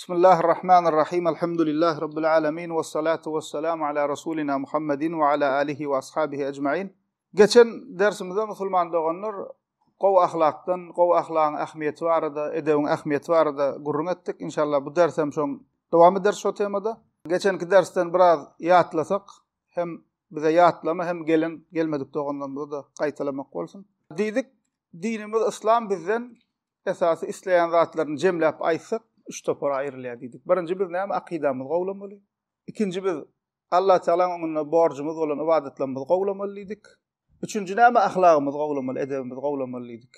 Bismillahirrahmanirrahim. Elhamdülillahi Rabbil alemin. Ve salatu ve selamu ala Resulina Muhammedin ve ala alihi ve ashabihi ecmain. Geçen dersimizde musulman doganlar gowy ahlakdan, gowy ahlagyň ähmiýeti barada, edebiň ähmiýeti barada gürrüň etdik. Inşallah bu ders hem şoň dowam eder şo temada. Geçenki dersden biraz ýatlasak, hem bize ýatlama hem gelen gelmedik doganlarymyza da gaýtalamak bolsun. Diýdik, dinimiz yslam bizden esasy isleýän zatlaryny jemläp aýtsak, üç topara aýrylýar diýdik. Birinji biz näme akydamyzy gowlamaly. Ikinji biz Allah Tealanyň öňünde borjumyz bolan ybadatlarymyzy gowlamaly diýdik. Üçünji näme ahlagymyzy gowlamaly, edebimizi gowlamaly diýdik.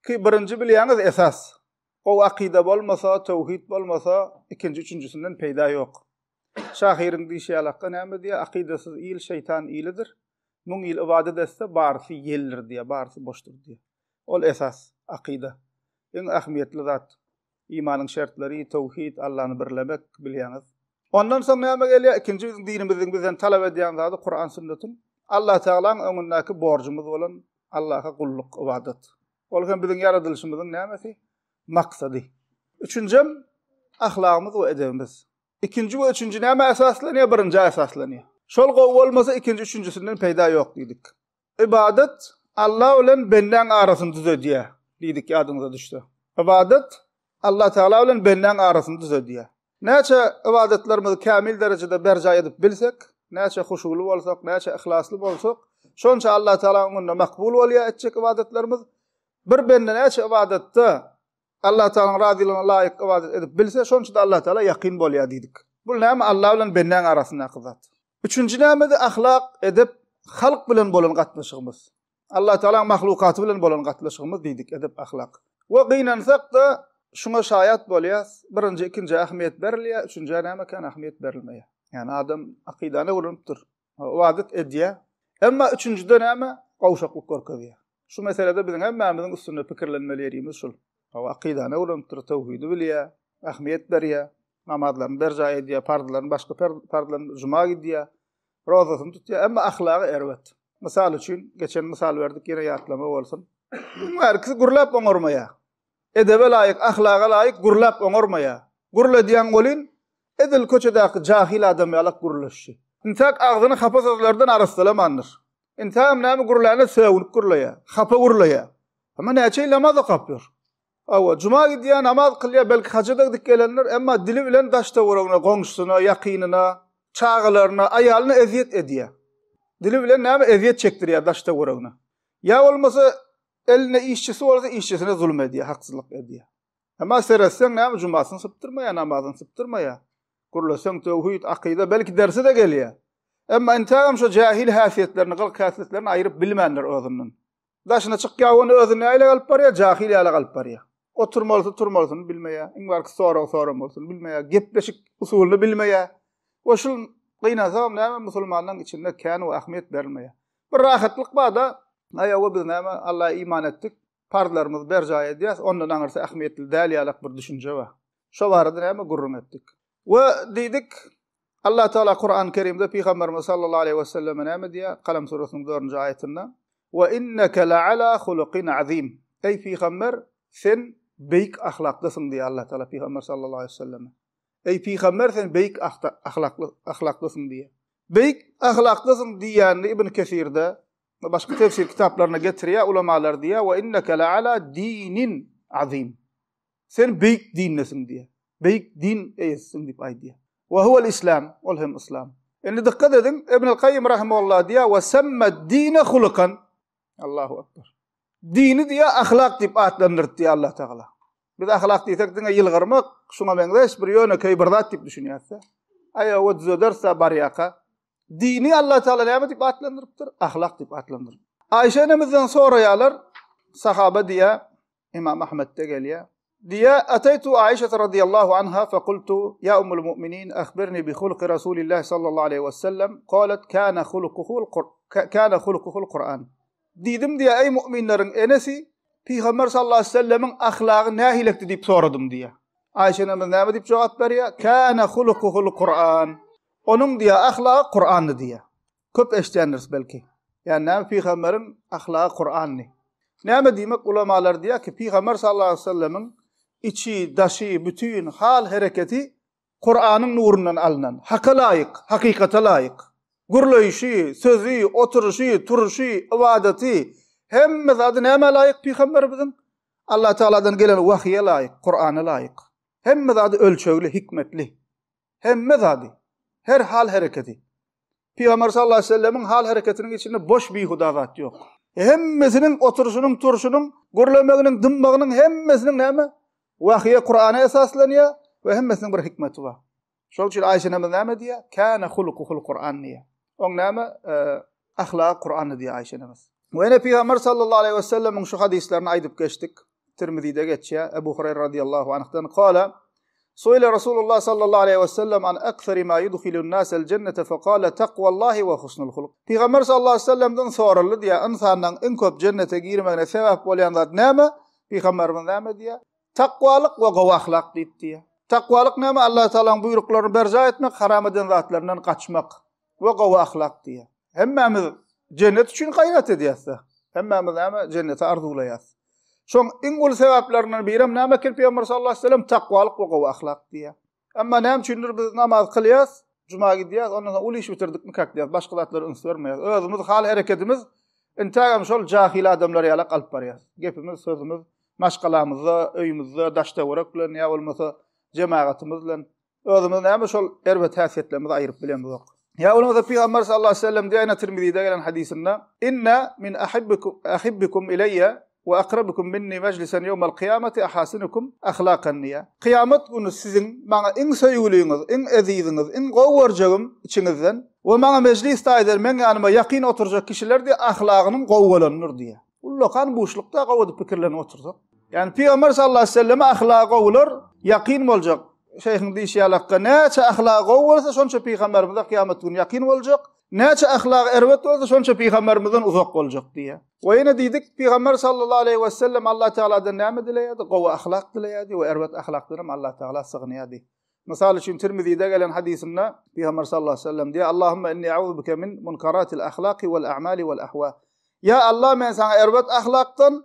Ki birinji bilýäňiz esas. Gowy akyda bolmasa, töwhid bolmasa, ikinji, üçünjisinden peýda ýok. Şahyryň diýşi ýalakga näme diýýär? Akydasyz il şeýtan ilidir. Müň ýyl ybadat etse, barysy ýeldir diýýär, barysy boşdur diýýär. Ol esas, akyda. Iň ähmiýetli zat. Imanyň şertleri, töwhid, Allany birlemek, bilýäňiz. Ondan soň näme gelýär? Ikinji biziň dinimiziň bizden talap edýän zady Kuran sünnetiň Allah Tagalaň öňündäki borjumyz bolan Allaha gulluk, ybadat. Ol hem biziň ýaradylyşymyzyň nämesi? Maksady. Üçünjem ahlagymyz we edebimiz. Ikinji we üçünji nämä esaslanýar? Birinjä esaslanýar. Şol gowy bolmasa ikinji, üçünjisinden peýda ýok diýdik. Ybadat Alla bilen bendäň arasyny düzedýär diýdik ýadyňyza düşse. Ybadat Allah Tagala bilen bendäň arasyny düzedýär. Näçe ybadatlarymyzy kämil derejede berjaý edip bilsek, näçe huşuly bolsak, näçe yhlasly bolsak, şonça Allah Tagalaň öňünde makbul bolýar etjek ybadatlarymyz. Bir bende näçe ybadatda Allah Tagalaň razylygyna laýyk ybadat edip bilse, şonça-da Allah Tagala ýakyn bolýar diýdik. Bu näme? Allah bilen bendäň arasyndaky zat. Üçünji nämedi? Ahlak, edep, halk bilen bolan gatnaşygymyz. Allah Tagalaň mahlukaty bilen bolan gatnaşygymyz diýdik, edep, ahlak. We gynansak-da, şuňa şaýat bolýas, birinji, ikinjä ähmiýet berilýär, üçünjä näme kän ähmiýet berilmeýär. Ýagny adam akydany öwrenipdir, ybadat edýär, emma üçünjide näme? Gowşaklyk görkezýär. Şu meselede biziň hemmämiziň üstünde pikirlenmeli ýerimiz şul. Hawa, akydany öwrenipdir, töwhidi bilýär, ähmiýet berýär, namazlaryny berjaý edýär, parzlaryny, başga parzlaryny, juma gidýär, rozasyny tutýar, emma ahlagy erbet. Mysal üçin, geçen mysal berdik, ýene ýatlama bolsun. Iň bärkisi gürläp oňarmaýar. Edebe laýyk, ahlaga laýyk gürläp oňarmaýar. Gürledýäň welin, edil köçedäki jahyl adam ýalak gürleşşi. Intäk agzyny hapa sözlerden arassalamandyr. Intägem näme gürlände sögünip gürleýär, hapa gürleýär. Emma näçe ýyl namaz okap ýör. Hawa, juma gidýär, namaz kylýar, belki haja-da gidip gelendir, emma dili bilen daş-töweregine, goňşusyna, ýakynyna, çagalaryna, aýalyna ezýet edýär. Dili bilen näme ezýet çekdirýär daş-töweregine. Ýa bolmasa elinde işçisi bolsa işçisine zulum edýär, haksyzlyk edýär. Emma seretseň näme jumasyny sypdyrmaýar, namazyny sypdyrmaýar. Gürleseň töwhid, akyda, belki derse-de gelýär. Emma intägem şo jähil häsiýetlerini, gylyk häsiýetlerini aýryp bilmändir özünden. Daşyna çykýar, ony özüni nähili alyp barýar? Jahil ýaly alyp barýar. Oturmalysy, turmalysyny bilmeýär. Iň barky sorag soramalysyny bilmeýär. Gepleşik usulyny bilmeýär. We şul gynansagam näme musulmanlaryň içinde kän we ähmiýet berilmeýär. Bir rahatlyk bar-da, aýawa biz näme Allaha iman etdik, parzlarymyzy berjaý edýäs, ondan aňyrsy ähmiýetli däl ýalak bir düşünje bar. Şo barada näme gürrüň etdik. We diýdik, Allah Teala Kur'an-ı Kerimde Pygamberimiz sallallahu aleyhi ve selleme näme diýýär? Kalam surasynyň 4-nji aýatynda: "Ve inneke la'ala hulukin azim." Eý pygamber, sen beýik ahlakdasyň diýýär Allah Teala Pygamber sallallahu aleyhi ve selleme. Eý pygamber, sen beýik ahlakly ahlakdasyň diýýär. Beýik ahlakdasyň diýýänini Ibn Kesirde we başga tefsir kitaplarynda getirýär ulamalar diýýär: "Ve inneke la'ala dinin azim." Sen beýik dindesiň diýýär. Beýik din eýesisiň diýip aýdýar. Wa huwal islam, ol hem yslam. Indi dykgat ediň, Ibn al-Kaýym rahimehullah diýýär, "Wa samma dine hulukan." Allahu akbar. Dini diýýär, ahlak diýip atlandyrdy diýýär Allah Tagala. Biz ahlak diýsek diňe ýylgyrmak, şuňa meňzeş bir ýönekeý bir zat diýip düşünýäris. Aýagy düzederse barýaka. Dini Allah Tagala näme diýip atlandyrypdyr? Ahlak diýip atlandyrypdyr. Aýşe enemizden soraýarlar, sahaba diýýär, Imam Ahmetde gelýär. Diýýär, Ataytu Aişe radiyallahu anha fekultu ya ummul mu'minin akhbirni bi hulki Rasulillah sallallahu aleyhi ve sellem qalat kana hulukuhul kana hulukuhul Kur'an. Diýdim diýýär, eý mu'minleriň enesi, Pygamber sallallahu aleyhi ve sellemiň ahlagy nähilekdi diýip soradym diýýär. Aýşe enemiz näme diýip jogap berýär? Kana hulukuhul Kur'an. Onuň diýýär, ahlagy Kur'andy diýýär. Köp eşidýändiris belki. Ýani näme pygamberiň ahlagy Kurandy. Näme diýmek ulamalar diýýär ki pygamber sallallahu aleyhi we sellemiň içi, daşy, bütin hal-hereketi Kuranyň nurundan alnan, haka laýyk, hakykata laýyk. Gürleýşi, sözi, oturyşy, turuşy, ybadaty, hemme zady nämä laýyk pygamberimiziň? Allah Tagaladan gelen wahyýa laýyk, Kurana laýyk. Hemme zady ölçegli, hikmetli. Hemme zady. Her hal hereketi. Pygamber sallallahu aleyhi ve sellemiň hal hereketiniň içinde boş bihuda zat ýok. Hemmesiniň oturyşynyň, turşunyň, gürlemeginiň, dymmagynyň hemmesiniň näme? Wahyýa Kurana esaslanýar we hemmesiniň bir hikmeti bar. Şol üçin Aýşe enemiz näme diýýär? Kana hulukuhul Kur'an diýýär. Oň näme? Ahlagy Kur'andy diýýär Aýşe enemiz. We ene Pygamber sallallahu aleyhi ve sellemiň şu hadyslaryny aýdyp geçdik. Tirmizide geçýär. Ebu Hureyre radiyallahu anhdan kala Suile Rasulullah sallallahu aleyhi ve sellem an akthari ma yudkhilun nasel cennete fekale takvallahi ve husnul huluk. Pygamber sallallahu aleyhi ve sellemden soruldy diýýär, ynsanyň iň köp jennete girmegine sebäp bolýan zat näme? Pygamberimiz näme diýýär? Takwalyk we gowy ahlak diýip diýýär. Takwalyk näme? Allah Tagalaň buýruklaryny berjaý etmek, haram eden zatlaryndan gaçmak we gowy ahlak diýýär. Hemmämiz jennet üçin gaýrat edýäs-de. Hemmämiz näme? Jenneti arzuwlaýas. Şoň iň uly sebäplerinden birem näme eken Pygamber sallallahu aleyhi ve sellem takwalyk we gowy ahlak diýýär. Emma näme üçindir biz namaz kylýas, juma gidýäs, ondan soň uly iş bitirdikmikak diýýäs, başga zatlara üns bermeýäs. Özümiz hal-hereketimiz intägem şol jahyl adamlar ýalak alyp barýas. Gepimiz, sözümiz maşgalamyzda, öýümizde, daş-töwerek bilen ýa bolmasa jemagatymyz bilen özümiz näme şol erbet häsiýetlerimizi aýryp bilemizok. Ýa bolmasa Pygamber sallallahu aleyhi ve sellem diýýär ýene Tirmizide gelen hadysynda, Inne min ahibbikum ahibbikum ileýe we akrabukum minni mejlisen ýewmel kyýamati ahasinukum ahlakan diýýär. Kyýamat güni siziň maňa iň söýgüliňiz, iň eziziňiz, iň gowy görjegim içiňizden we maňa mejlis taýdan meň ýanyma ýakyn oturjak kişiler diýýär ahlagynyň gowy bolandyr diýýär. Ullakan buşlukda gowy edip pikirlenip otursak. Ýagny Pygamber sallallahu aleyhi ve selleme ahlagy gowular ýakyn boljak. Şeýhiň diýşi ýalakka näçe ahlagy gowy bolsa şonça pygamberimize kyýamat güni ýakyn boljak. Näçe ahlagy erbet bolsa şonça pygamberimizden uzak boljak diýýär. We ýene diýdik Pygamber sallallahu aleyhi ve sellem Allah Teala'dan näme dileýärdi? Gowy ahlak dileýärdi we erbet ahlakdan hem Allah Teala sygynýardy. Mysal üçin Tirmizide gelen hadysynda Pygamber sallallahu aleyhi ve sellem diýýär: Allahumma inni a'udhu bika min munkaratil ahlaki wal a'mali wal ahwa. Ya Allah men saňa erbet ahlakdan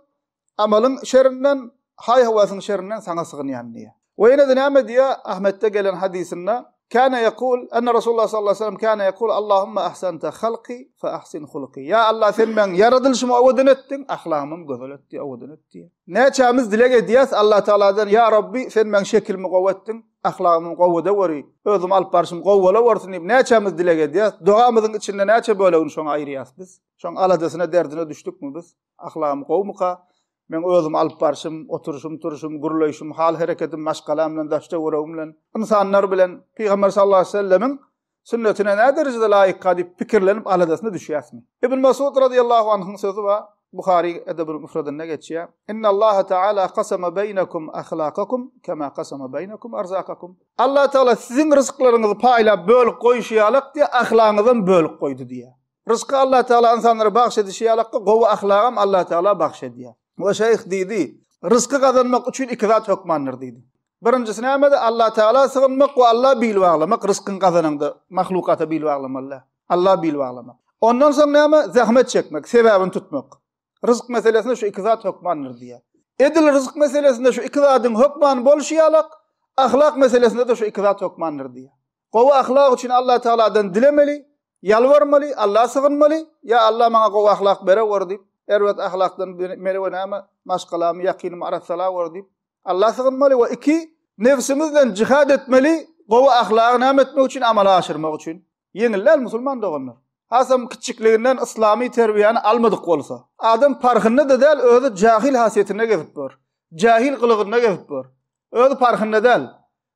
Amalyň şerinden, haý-höwesiň şerinden saňa sygynýan diýýär. We ýene-de näme diýýär? Ahmetde gelen hadysynda, Kana yekul, enne Rasulullah sallallahu aleyhi ve sellem kana yekul, Allahumma ahsente halki fe ahsin hulki. Ýa Allah sen meň ýaradylyşymy owadan etdiň, ahlagymam gözel et diýýär, owadan et diýýär. Näçämiz dileg edýäs Allah Tagaladan, Ýa Rabbi, sen meň şekilimi gowy etdiň, ahlagymam gowy edeweri, özümi alyp barşym gowy bolawersin diýip näçämiz dileg edýäs? Dogamyzyň içinde näçe bölegini şoňa aýyrýas biz? Şoň aladasyna, derdine düşdükmi biz? Ahlagym gowumyka? Meň özümi alyp barşym, oturyşym, turuşym, gürleýşim, hal-hereketim maşgalam bilen, daş-töweregim bilen, ynsanlar bilen Pygamber sallallahu aleýhi we sellemiň sünnetine näderejede laýykka diýip pikirlenip aladasyna düşýäsmi? Ibn Masud razyýallahu anhyň sözi bar, Buhary Edebül Müfredinde geçýär. Innallaha taala kasama beýnekum ahlakakum kema kasama beýnekum arzakakum. Allah Taala siziň ryzklaryňyzy paýlap bölüp goýşy ýalak diýär, ahlagyňyzam bölüp goýdy diýär. Ryzky Allah Teala ynsanlara bagş edişi ýalakda gowy ahlagam Allah Teala bagş edýär. We şeýh diýdi, Ryzky gazanmak üçin iki zat hökmandyr diýdi. Birinjisi nämedi? Allah Teala sygynmak we Alla bil baglamak, ryzkyňy gazanaňda mahlukata bil baglamaly däl. Alla bil baglamak. Ondan soň näme? Zähmet çekmek, sebäbini tutmak. Ryzk meselesinde şu iki zat hökmandyr diýýär. Edil ryzk meselesinde şu iki zadyň hökman bolşy ýalak, ahlak meselesinde-de şu iki zat hökmandyr diýýär. Gowy ahlak üçin Allah Tagaladan dilemeli, ýalbarmaly, Alla sygynmaly, Ýa Alla maňa gowy ahlak berewer diýip, erbet ahlakdan meni we näme maşgalamy, ýakynymy arassalawer diýip, Alla sygynmaly we iki, nebsimiz bilen jihad etmeli, gowy ahlagy näme etmek üçin, amala aşyrmak üçin. Ýeňil däl musulman doganlar. Hasam kiçjikliginden yslamy terbiýäni almadyk bolsa. Adam parhynda-da däl, özi jahil hasiýetinde gezip ýör. Jahil gylygynda gezip ýör. Özi parhynda däl.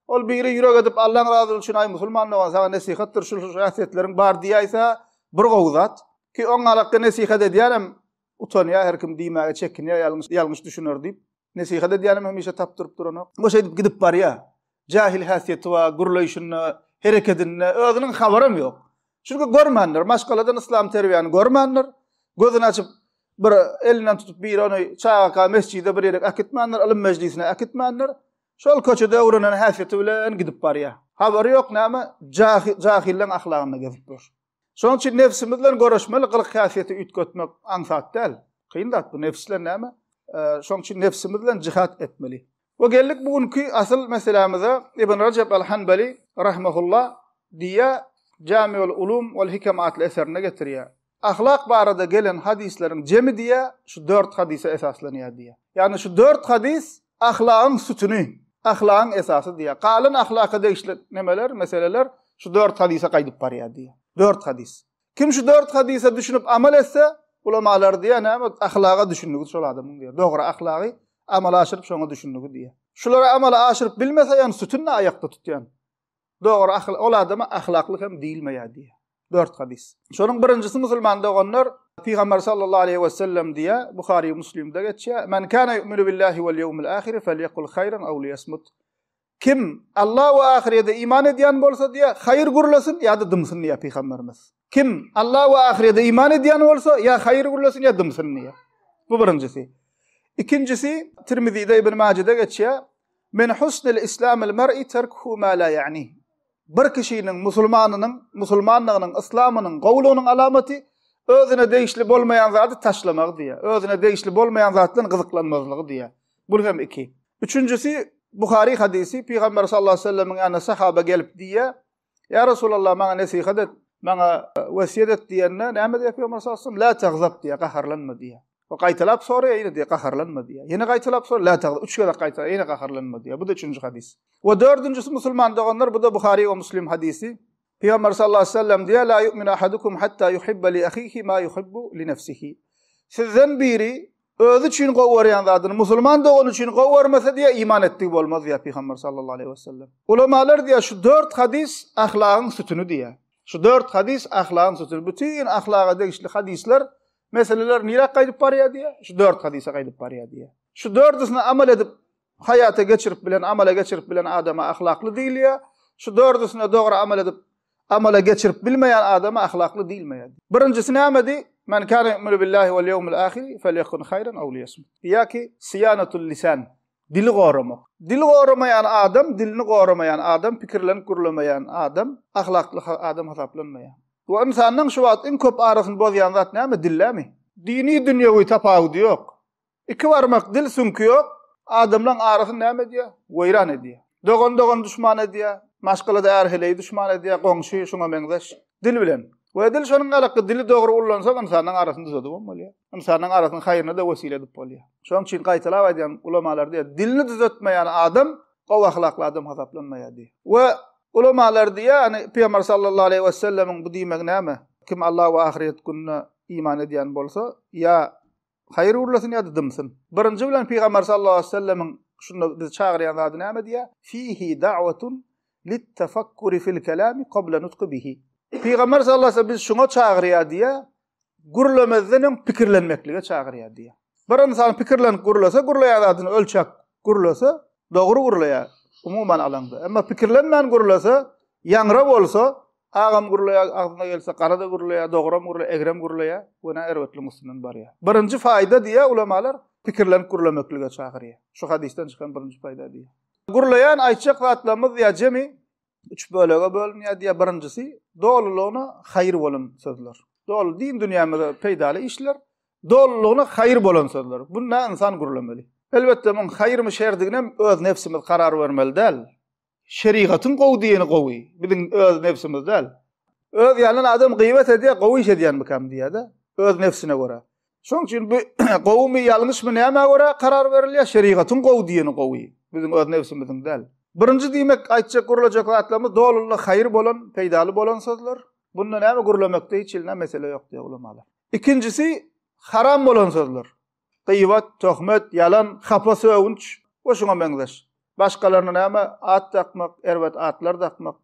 Ol biri ýürek edip Allaň razylygy üçin aý musulman dogan saňa nesihatdyr şul şul häsiýetleriň bar diýäýse bir gowy zat. Ki oň alakga nesihat edýänem utanýar her kim diýmäge çekinýär ýalňyş ýalňyş düşüner diýip. Nesihat edýänem hemişe tapdyryp duranok. O şeýdip gidip barýar. Jahil häsiýeti bar gürleýşinde, herekedinde özüniň habaram ýok. Çünki görmändir, maşgaladan yslam terbiýäni görmändir. Gözüni açyp bir elinden tutup biri ony çagaka mesjide bir ýere äkitmändir, ylym mejlisine äkitmändir. Şol köçede öwrenen häsiýeti bilen gidip barýar. Habary ýok näme, jahyllaň ahlagynda gezip ýör. Şonuň üçin nebsimiz bilen göreşmeli, gylyk-häsiýeti üýtgetmek aňsat däl. Kyn zat bu, nebs bilen näme? Şonuň üçin nebsimiz bilen jihat etmeli. We geldik bu günki asyl meselämize Ibn Rajab al-Hanbali rahimehullah diýýär, Jamiul Ulum wal Hikam atly eserinde getirýär. Ahlak barada gelen hadyslaryň jemi diýýär, şu dört hadysa esaslanýar diýýär. Ýagny şu dört hadys ahlagyň sütüni, ahlagyň esasy diýýär. Galan ahlaka degişli nemeler, meseleler şu dört hadysa gaýdyp barýar diýýär. Dört hadys. Kim şu dört hadysa düşünip amal etse, ulamalar diýýär, näme ahlaga düşündigi şol adamyň diýýär. Dogry ahlagy amala aşyryp şoňa düşündigi diýýär. Şulary amala aşyryp bilmese, ýagny sütünini aýakda tutýan. Dogry ahl ol adama ahlakly hem diýilmeýär diýýär. Dört hadys. Şonuň birinjisi musulman doganlar Pygamber sallallahu aleýhi we sellem diýýär, Buhary Muslimde geçýär. Men kana yu'minu billahi wal ýewmil ahir felyekul haýran aw liyasmut. Kim Alla we ahyrete iman edýän bolsa diýýär, haýyr gürlesin ýa-da dymsyn diýýär pygamberimiz. Kim Alla we ahyrete iman edýän bolsa, ýa haýyr gürlesin ýa dymsyn diýýär. Bu birinjisi. Ikinjisi Tirmizide Ibn Majede geçýär. Men husnil islamil mer'i terkuhu ma la ya'ni. Bir kişiniň musulmanynyň, musulmanlygynyň, yslamynyň gowulygynyň alamaty özüne degişli bolmaýan zady taşlamagy diýýär. Özüne degişli bolmaýan zatdan gyzyklanmazlygy diýýär. Bu hem iki. Üçünjisi Buhary hadysy Pygamber sallallahu aleyhi ve sellemiň ýanyna sahaba gelip diýýär. Ýa Resulallah maňa nesihat et, maňa e, wesýet et diýende näme diýýär Pygamber sallallahu aleyhi ve sellem? La tagzab diýýär, gaharlanma diýýär. O gaýtalap soraýar, ýene diýýär, gaharlanma diýýär. Ýene gaýtalap soraýar, la tagzab, üç gezek gaýtalap, ýene gaharlanma diýýär. Bu da üçünji hadys. We dördünjisi musulman doganlar, bu da Buhary we Muslim hadysy. Pygamber sallallahu aleyhi ve sellem diýýär, la yu'minu ahadukum hatta yuhibba li ahihi ma yuhibbu li nefsihi. Sizden biri Özi üçin gowy görýän zadyny musulman dogany üçin gowy görmese diýýär, iman etdigi bolmaz diýýär Pygamber sallallahu aleýhi wesellem. Ulamalar diýýär, şu dört hadys ahlagyň sütüni diýýär. Şu dört hadys ahlagyň sütüni. Bütin ahlaga degişli hadyslar, meseleler niräk gaýdyp barýar diýýär? Şu dört hadysa gaýdyp barýar diýýär. Şu dördüsine amal edip, haýata geçirip bilen, amala geçirip bilen adama ahlakly diýilýär. Şu dördüsine dogry amal edip, amala geçirip bilmeýän adama ahlakly diýilmeýär. Birinjisi nämedi? Men kana yu'minu billahi wal ýewmil ahir felyekun haýran aw liýasmut. Ýa-ki syýanatul lisan. Dili goramak. Dil goramaýan adam, dilini goramaýan adam, pikirlenip gürlemeýän adam ahlakly adam hasaplanmaýar. We ynsanyň şu wagt iň köp arasyny bozýan zat näme? Dillemi? Dini dünýewi tapawudy ýok. Iki barmak dil süňki ýok, adamlaň arasyny näme edýär? Weýran edýär. Dogan dogany duşman edýär, maşgalada är-heleýi duşman edýär, goňşy şuňa meňzeş. Dil bilen. We dil şonuň ýalakky dili dogry ullansaň ynsanyň arasyny düzedip hem bolýar. Ynsanyň arasyny haýryna-da wesile edip bolýar. Şonuň üçin gaýtalap aýdýan ulamalar diýýär, dilini düzetmeýän adam gowy ahlakly adam hasaplanmaýar diýýär. We ulamalar diýýär, ýagny Pygamber sallallahu aleýhi wesellemiň bu diýmegi näme? Kim Allah we ahyret gününe iman edýän bolsa, ýa Haýyr gürlesin ýa-da dymsyn. Birinji bilen Pygamber sallallahu aleýhi we sellemiň şunda bizi çagyrýan zady näme diýýär? Fihi da'watun lit-tafakkuri fil kelami qabla nutqi bihi. Pygamber sallallahu aleýhi we sellem bizi şuňa çagyrýar diýýär, gürlemezden öň pikirlenmeklige çagyrýar diýýär. Bir ynsan pikirlenip gürlese, gürleýän zadyny ölçäp gürlese, dogry gürleýär, umuman alaňda. Emma pikirlenmän gürlese, ýaňra bolsa, Agam gürleýär, agzyna gelse gara-da gürleýär, dogram gürleýär, egrem gürleýär, göni erbetligiň üstünden barýar. Birinji faýda diýýär ulamalar, pikirlenip gürlemeklige çagyrýar. Şu hadysdan çykan birinji faýda diýýär. Gürleýän aýtjak zatlarymyz diýýär jemi üç bölege bölünýär diýýär. Birinjisi dolulygyna haýyr bolan sözler. Doly din dünýämize peýdaly işler, dolulygyna haýyr bolan sözler. Bunda ynsan gürlemeli. Elbetde muň haýyrmy şerdiginem öz nebsimiz karar bermeli däl. Şerigatyň gowy diýeni gowy, biziň öz nebsimiz däl. Öz ýanyndan adam gyýbat edýär, gowy iş edýänmikäm diýýär-de, öz nebsine görä. Şonuň üçin bu gowumy, ýalňyşmy nämä görä karar berilýär? Şerigatyň gowy diýeni gowy, biziň öz nebsimiziň däl. Birinji diýmek, aýtjak, gürlejek zatlarymyz dolulyna haýyr bolan, peýdaly bolan sözler. Bunda näme gürlemekde hiç hili mesele ýok diýýär ulamalar. Ikinjisi haram bolan sözler. Gyýbat, töhmet, ýalan, hapa sögünç we şuňa meňzeş. Başgalaryna näme at dakmak, erbet atlar dakmak,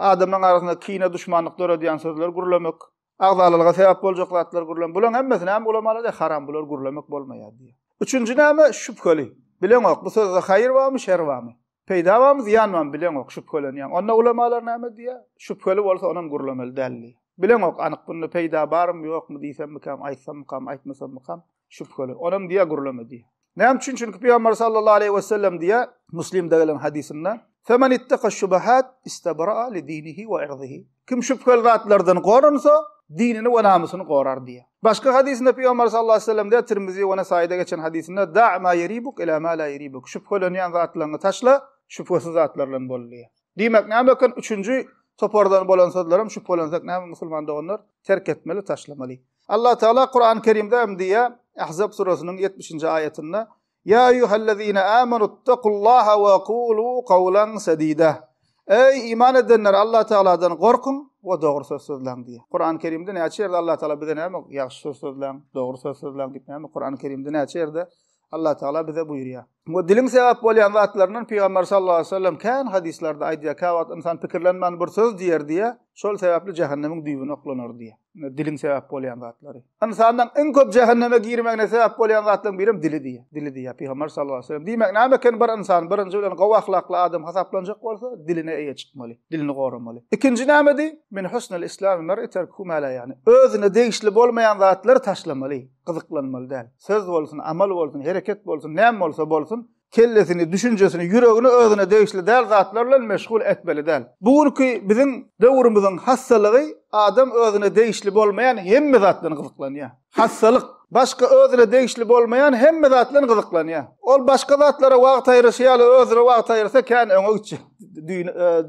adamlaryň arasynda kine, duşmanlyk döredýän sözler gürlemek, agzalalyga sebäp boljak zatlar gürlemek. Bularyň hemmesi näme ulamalar diýýär, haram, bular gürlemek bolmaýar diýýär. Üçünji näme? Şübheli. Bileňok, bu sözde haýyr barmy, şer barmy? Peýda barmy, zyýan barmy bileňok, şübhelenýäň. Onda ulamalar näme diýýär? Şübheli bolsa onam gürlemeli däl diýýär. Bileňok anyk bunda peýda barmy, ýokmy, diýsemmikam, aýtsammykam, aýtmasammykam, şübheli. Onam diýýär gürleme diýýär. Näme üçin? Çünki Pygamber sallallahu aleýhi we sellem diýýär, Muslimde gelen hadysynda, Femen ittaka şubahat istabra'a li dinihi we irzihi. Kim şübheli zatlardan goransa, Dinini we namysyny gorar diýýär. Başga hadysynda Pygamber sallallahu aleyhi ve sellem diýýär, Tirmizi we Nesaýyda geçen hadysynda, Da ma yeribuk ila ma la yeribuk. Şübhelenýän zatlaryňy taşla, şübhesiz zatlar bilen bol diýýär. Diýmek näme eken? Üçünji topardan bolan sözlerem şübhelensek näme musulman doganlar? Terk etmeli, taşlamaly. Allah Teala Kur'an-ı Kerimde hem diýýär, Ahzab surasynyň 70-nji aýatynda, Ýa eýýuhellezine amenuttakullaha we kulu kawlan sedida. Eý iman edenler Allah Tealadan gorkuň we dogry söz sözläň diýýär. Kur'an-ı Kerimde näçe ýerde Allah Teala bize näme ýagşy söz sözläň, dogry söz sözläň diýip näme Kur'an-ı Kerimde näçe ýerde Allah Teala bize buýurýar. We diliň sebäp bolýan zatlaryndan Pygamber sallallahu aleyhi ve sellem kän hadyslarda aýdýar, käwagt ynsan pikirlenmän bir söz diýer diýýär, şol sebäpli jähennemiň düýbüne oklanar diýýär. Diliň sebäp bolýan zatlary. Ynsanyň iň köp jähenneme girmegine sebäp bolýan zatlaryň birem dili diýýär. Dili diýýär Pygamber sallallahu aleyhi ve sellem. Diýmek näme eken bir ynsan birinji bilen gowy ahlakly adam hasaplanjak bolsa, diline eýe çykmaly, dilini goramaly. Ikinji nämedi? Min husnul islami mer'i terkuhu ma la ýa'ni. Özüne degişli bolmaýan zatlary taşlamaly, gyzyklanmaly däl. Söz bolsun, amal bolsun, hereket bolsun, näme bolsa bolsun, kellesini, düşünjesini, ýüregini özüne degişli däl zatlar bilen meşgul etmeli däl. Bu günki biziň döwrümiziň hassalygy adam özüne degişli bolmaýan hemme zat bilen gyzyklanýar. Hassalyk, başga özüne degişli bolmaýan hemme zat bilen gyzyklanýar. Ol başga zatlara wagt aýryşy ýaly özüne wagt aýyrsa kän öňe gitjek.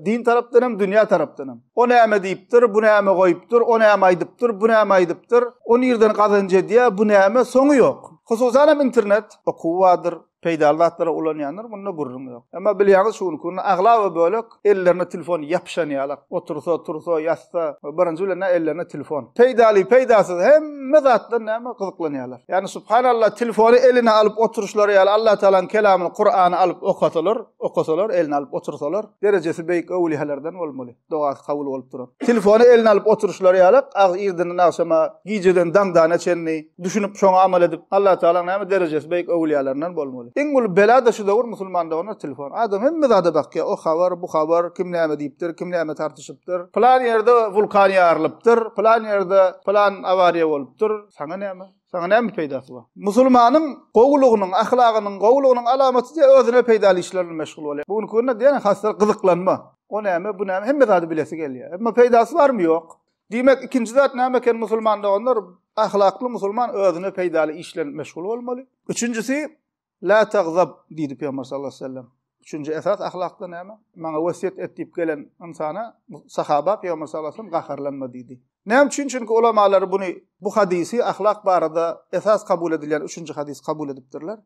Din tarapdan hem, dünýä tarapdan hem. O näme diýipdir, bu näme goýupdyr, o näme aýdypdyr, bu näme aýdypdyr, o nirden gazanç edýär, bu näme, soňy ýok. Hususan hem internet, okuw bardyr, peýdaly zatlara ulanýanlar munda gürrüň ýok. Emma bilýäňiz şu günki günde aglaba bölek ellerine telefon ýapyşan ýalak. Otursa, tursa, ýatsa, birinji bilen ellerine telefon. Peýdaly, peýdasyz hemme zatdan näme gyzyklanýarlar. Ýagny subhanallah telefony eline alyp oturyşlary ýaly Allah Taalanyň kelamyny Kurany alyp okasalar, okasalar, eline alyp otursalar, derejesi beýik öwlüýalardan bolmaly. Dogasy kabul bolup durar. Telefony eline alyp oturyşlary ýalak, ag irdenden agşama, gijeden daňdana çenli düşünip şoňa amal edip, Allah Tagalaň näme derejesi beýik öwlüýalaryndan bolmaly. Iň uly bela-da şu döwür musulman doganlar telefon. Adam hemme zada bakýar, o habar, bu habar, kim näme diýipdir, kim näme tartyşypdyr, pylan ýerde wulkan ýarylypdyr, pylan ýerde pylan awariýa bolupdyr, saňa näme? Saňa näme peýdasy bar? Musulmanyň gowulygynyň, ahlagynyň gowulygynyň alamaty diýe özüne peýdaly işler bilen meşgul bolýar. Bu günki günde diýen hasda gyzyklanma. O näme, bu näme, hemme zady bilesi gelýär. Emma peýdasy barmy? Ýok. Diýmek, ikinji zat näme eken musulman doganlar? Ahlakly musulman özüne peýdaly işler bilen meşgul bolmaly. Üçünjisi, La tagzab diýdi Pygamber sallallahu aleyhi ve sellem. Üçünji esas ahlakda näme? Maňa wesýet et diýip gelen ynsana sahaba Pygamber sallallahu aleyhi ve sellem gaharlanma diýdi. Näme üçin? Çünki ulamalar buny bu hadysy ahlak barada esas kabul edilýän üçünji hadys kabul edipdirler.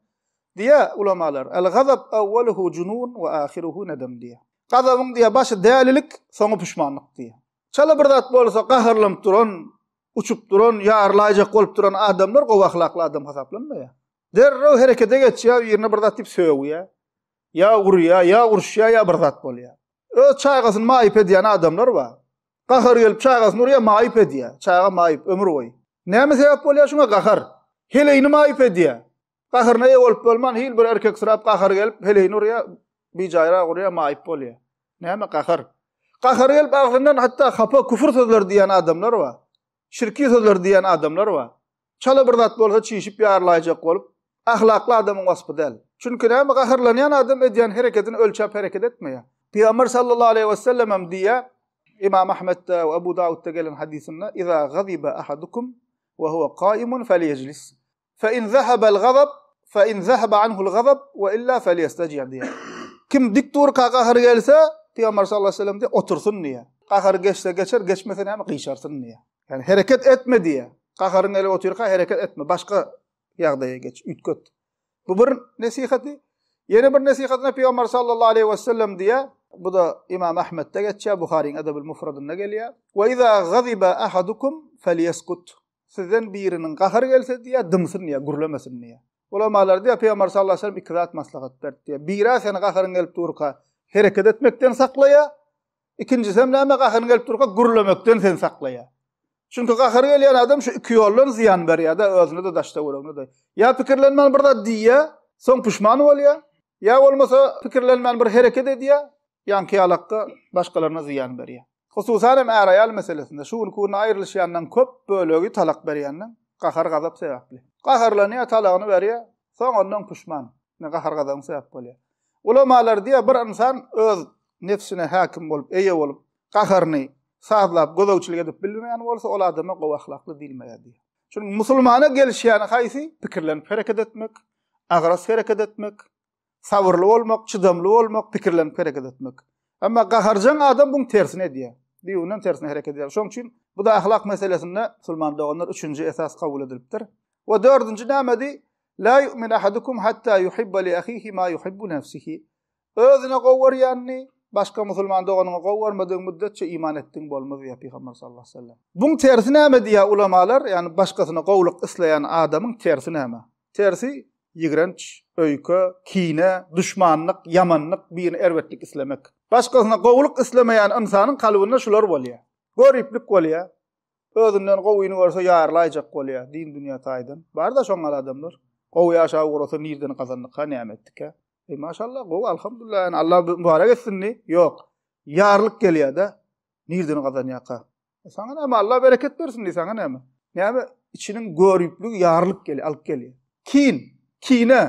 Diýä ulamalar, El-gazab awwaluhu junun we ahiruhu nedem diýä. Gazabyň diýä başy dälilik, soňy puşmanlyk diýä. Çala bir zat bolsa gaharlanyp duran, uçup duran, ýarylaýjak bolup duran adamlar gowy ahlakly adam hasaplanmaýar. Derrew herekete geçýär, birine bir zat diýip sögýär. Ýa urýar, ýa uruşýar, ýa bir zat bolýar. Öz çagasyny maýyp edýän adamlar bar. Gahary gelip çagasyny urýar, maýyp edýär. Çaga maýyp ömür boýy. Näme sebäp bolýar şuňa gahar? Heleýini maýyp edýär. Gaharyna eýe bolup bolman, hil bir erkeksirap gahary gelip heleýini urýar, bijaýrak urýar, maýyp bolýar. Näme gahar? Gahary gelip agzyndan hatda hapa küfür sözleri diýýän adamlar bar. Şirki sözleri diýýän adamlar bar. Çala bir zat bolsa çişip ýarylaýjak bolup, ahlakly adamyň waspy däl. Çünki näme gaharlanýan adam edýän hereketini ölçäp hereket etmeýär. Pygamber sallallahu aleýhi we sellem hem diýýär, Imam Ahmetde we Abu Dawudda gelen hadysynda, Iza gaziba ahadukum we huwa kaimun felyejlis. Fe in zahabal gazab fe in zahaba anhul gazab we illa felyestaji' diýýär. Kim dik durka gahary gelse, Pygamber sallallahu aleýhi we sellem diýýär, otursyn diýýär. Gahary geçse geçer, geçmese näme gyşarsyn diýýär. Ýagny hereket etme diýýär. Gaharyň gelip otyrka hereket etme, başga ýagdaýa geç, üýtget. Bu bir nesihaty. Ýene bir nesihatyna Pygamber sallallahu aleyhi we sellem diýýär. Bu da Imam Ahmetde geçýär, Buharyň Edebül Mufradynda gelýär. Wa iza gaziba ahadukum falyeskut. Sizden biriniň gahary gelse diýýär, dymsyn diýýär, gürlemesin diýýär. Ulamalar diýýär, Pygamber sallallahu aleyhi ve sellem iki zat maslahat berdi diýýär. Biri seni gaharyň gelip durka hereket etmekden saklaýar. Ikinjisem näme gaharyň gelip durka gürlemekden seni saklaýar. Çünki gahary gelýän adam şu iki ýoldan zyýan berýär-de özüne-de daş-töweregine-de. Ýa pikirlenmän bir zat diýýär, soň puşman bolýar. Ýa bolmasa pikirlenmän bir hereket edýär, ýaňky ýalakda başgalaryna zyýan berýär. Hususan hem är-aýal meselesinde şu günki günde aýrylyşýanlaryň köp bölegi talak berýänler gahar-gazap sebäpli. Gaharlanýar, talagyny berýär, soň ondan puşman. Ine gahar-gazabyň sebäp bolýar. Ulamalar diýýär, bir ynsan öz nebsine häkim bolup, eýe bolup, gaharyny. sazlap gözegçilik edip bilmeýän bolsa, ol adama gowy ahlakly diýilmeýär diýýär. Çünki musulmana gelişýäni haýsy? Pikirlenip hereket etmek, agras hereket etmek, sabyrly bolmak, çydamly bolmak, pikirlenip hereket etmek. Emma gaharjaň adam buň tersini edýär. Düýbünden tersine hereket edýär. Şonuň üçin bu da ahlak meselesinde musulman doganlar üçünji esas kabul edilipdir. We dördünji nämedi? La yu'min ahadukum hatta yuhibba li ahihi ma yuhibbu nefsihi. Özüne gowy görýänini başga musulman doganyňa gowy görmedigiň müddetçe iman etdigiň bolmaz diýýär Pygamber sallallahu aleyhi ve sellem. Buň tersi näme diýýär ulamalar? Ýagny başgasyna gowulyk isleýän adamyň tersi näme? Tersi ýigrenç, öýke, kine, duşmanlyk, ýamanlyk, birine erbetlik islemek. Başgasyna gowulyk islemeýän ynsanyň kalbynda şular bolýar. Göriplik bolýar. Özünden gowyny görse ýarylaýjak bolýar, din dünýä taýdan. Bar-da şoň ýaly adamlar. Gowy ýaşap ugrasa nirden gazandyka, näme etdikä? Eý maşallah gowy alhamdulillah ýani Allah mübarek etsin diý. Ýok. Ýarlyk gelýär-de. Nirden gazanýarka? E, saňa näme Allah bereket bersin diý, saňa näme? Näme içiniň görüpligi ýarlyk gelýär, alyp gelýär. Kin, kine,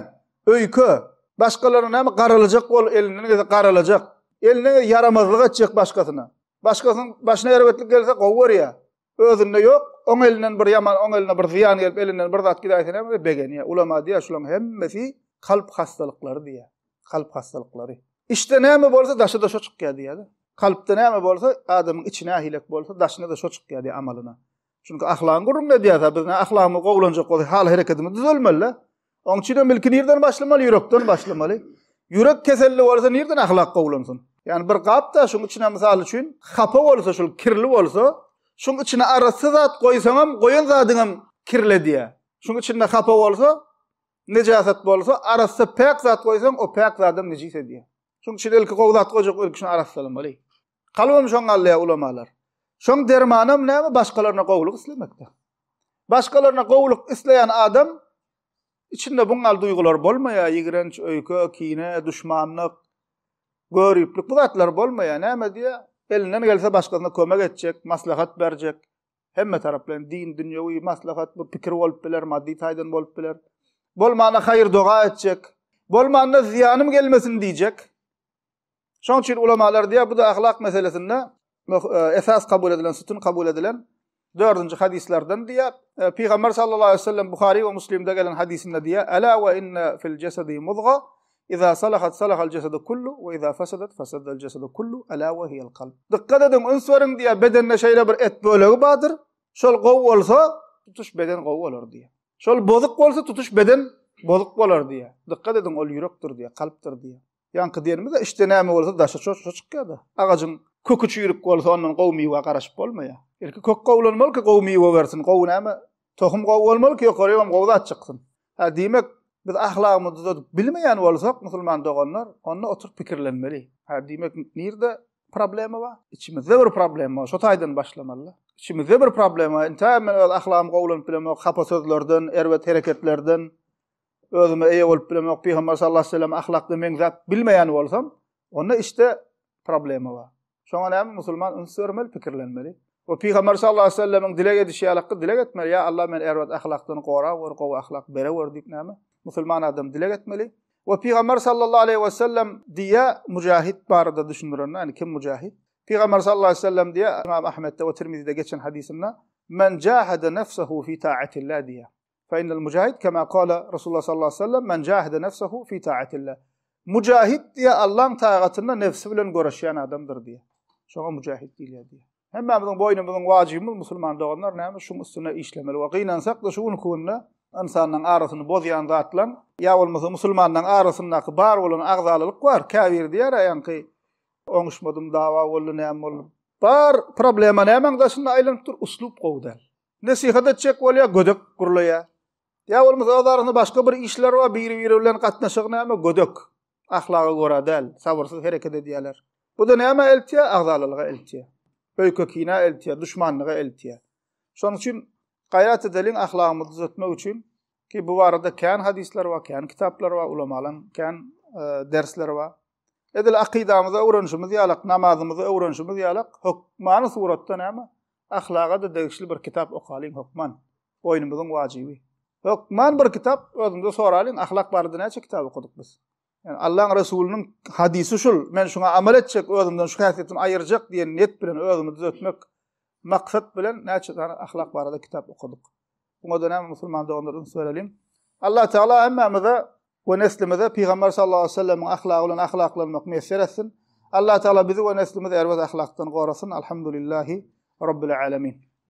öýke, başgalaryny näme garalajak bol, elinden gelse garalajak. Elinden gelse ýaramazlyk etjek başgasyna. Başgasynyň başyna erbetlik gelse gowy görýär. Özünde ýok, oň elinden bir ýaman, oň eline bir zyýan gelip, elinden bir zat gidäýse näme, begenýär. Ulama diýýär, şularyň hemmesi kalp hastalyklary diýýär. Kalp hastalyklary. Içde näme bolsa, daşa-da şo çykýar diýýär-de. Kalpda näme bolsa, adamyň içi nähilek bolsa, daşyna-da şo çykýar diýýär amalyna. Çünki ahlagyň gürrüňini edýäs-ä, biz ahlagymyz gowulanjak bolsa, hal-hereketimiz düzelmeli-de. Oň üçinem ilki nirden başlamaly? Ýürekden başlamaly. Ýürek keselli bolsa nirden ahlak gowulansyn? Ýani bir gapda şuň içine mysal üçin hapa bolsa, şul kirli bolsa, şuň içine arassa zat goýsaňam, goýan zadyňam kirledýär. Şuň içinde hapa bolsa, nejasat bolsa, arassa päk zat goýsaň, o päk zadam nejis edýär. Şuň üçin ilki gowy zat goýjak, ilki şuny arassalamaly. Kalbam şoň alýar ulamalar. Şoň dermanam näme? Başgalaryna gowulyk islemekde. Başgalaryna gowulyk isleýän adam içinde buň ýaly duýgular bolmaýar, ýigrenç, öýke, kine, duşmanlyk, göriplik bu zatlar bolmaýar. Näme diýýär? Elinden gelse başgasyna kömek etjek, maslahat berjek. Hemme taraplaýyn din, dünýewi maslahat, bu pikir bolup biler, maddy taýdan bolup biler. Bolmanda haýyr-doga etjek. Bolmanda zyýanym gelmesin diýjek. Şonuň üçin ulamalar diýýär, bu da ahlak meselesinde e, esas kabul edilen, sütün kabul edilen dördünji hadyslardan diýýär. E, Pygamber sallallahu aleyhi ve sellem Buhari we Muslimde gelen hadysynda diýýär: "Ala we inne fil jesedi muzga, iza salahat salahal jesedu kullu we iza fasadat fasadal jesedu kullu, ala we hiyal kalb." Dikkat ediň, üns beriň diýýär, bedende şeýle bir et bölegi bardyr. Şol gowy bolsa, tutuş beden gowy bolar diýýär. Şol bozuk bolsa, tutuş beden bozuk bolar diýýär. Dikkat ediň, ol ýürekdir diýýär, kalpdyr diýýär. Ýaňky diýenimiz-de içde näme bolsa daşa şo şo çykýar-da. Agajyň köki çüýrük bolsa ondan gowy miwä garaşyp bolmaýar. Ilki kök gowulanmaly ki gowy miwe bersin, gowy näme tohum gowy bolmaly ki ýokarygam gowy zat çyksyn. Hä diýmek biz ahlagymyzy düzedip bilmeýän bolsak musulman doganlar onda oturyp pikirlenmeli. Hä diýmek nirde problema bar? Içimizde bir problema bar. Şo taýdan başlamaly. Içimizde bir problema bar. Intä men öz ahlagym gowulanyp bilemok, hapa sözlerden, erbet hereketlerden, özüme eýe bolup bilemok, Pygamber sallallahu aleyhi ve sellem ahlakda meňzäp bilmeýän bolsam, onda içde problema bar. Şoňa näme musulman üns bermeli, pikirlenmeli. We Pygamber sallallahu aleyhi ve sellemiň dileg edişi ýalakky dileg etmeli. Ýa Allah meni erbet ahlakdan gorawer, gowy ahlak berewer diýip näme? Musulman adam dileg etmeli. We Pygamber sallallahu aleyhi ve sellem diýä mujahid barada düşündirende, ýani kim mujahid? Pygamber sallallahu aleyhi ve sellem diýä Imam Ahmedde we Tirmizide geçen hadysynda men jahada nefsehu fi ta'atillah diýä. Fe innel mujahid kema kala Resulullah sallallahu aleyhi ve sellem men jahide nefsehu fi taatillah. Mujahid diýe Allaň tagatynda nefsi bilen göreşýän adamdyr diýe. Şoňa mujahid diýilýär diýe. Hemmämiziň boýnumyzyň wajybymyz musulman doganlar näme şuň üstünde işlemeli we gynansak-da şu günki günde ynsanyň arasyny bozýan zatlaň ýa bolmasa musulmanlaryň arasyndaky bar bolan agzalalyk bar. Käbiri diýer ýaňky oňuşmadym dawa boldy näme boldy. Bar problema nämäň daşynda aýlanyp dur uslup gowy däl. Nesihat etjek bolýar, gödek gürleýär. Ýa bolmasa öz arasynda başga bir işler bar, biri-biri bilen gatnaşygy näme, gödek. Ahlaga görä däl, sabyrsyz hereket edýärler. Bu-da nämä eltýär? Agzalalyga eltýär. Öýke-kinä eltýär, duşmanlyga eltýär. Şonuň üçin gaýrat edeliň ahlagymyzy düzetmek üçin ki bu barada kän hadyslar bar, kän kitaplar bar, ulamalaryň kän e, dersleri bar. Edil akydamyzy öwrenişimiz ýalak, namazymyzy öwrenişimiz ýalak, hökmany suratda näme? Ahlaga-da degişli bir kitap okalyň hökman. Boýnumyzyň wajyby. Hökman bir kitap özümize soralyň, ahlak barada näçe kitap okadyk biz? Ýani Allahyň Resulynyň hadysy şul, men şuňa amal etjek, özümden şu häsiýetimi aýyrjak diýen niýet bilen özümi düzetmek maksat bilen näçe sany ahlak barada kitap okadyk. Muňa-da näme musulman doganlar üns bereliň. Allah Teala hemmämize we neslimize Pygamber sallallahu aleyhi ve sellemiň ahlagy bilen ahlaklanmak miýesser etsin. Allah Teala bizi we neslimizi erbet ahlakdan gorasyn. Alhamdulillahi Rabbil alamin.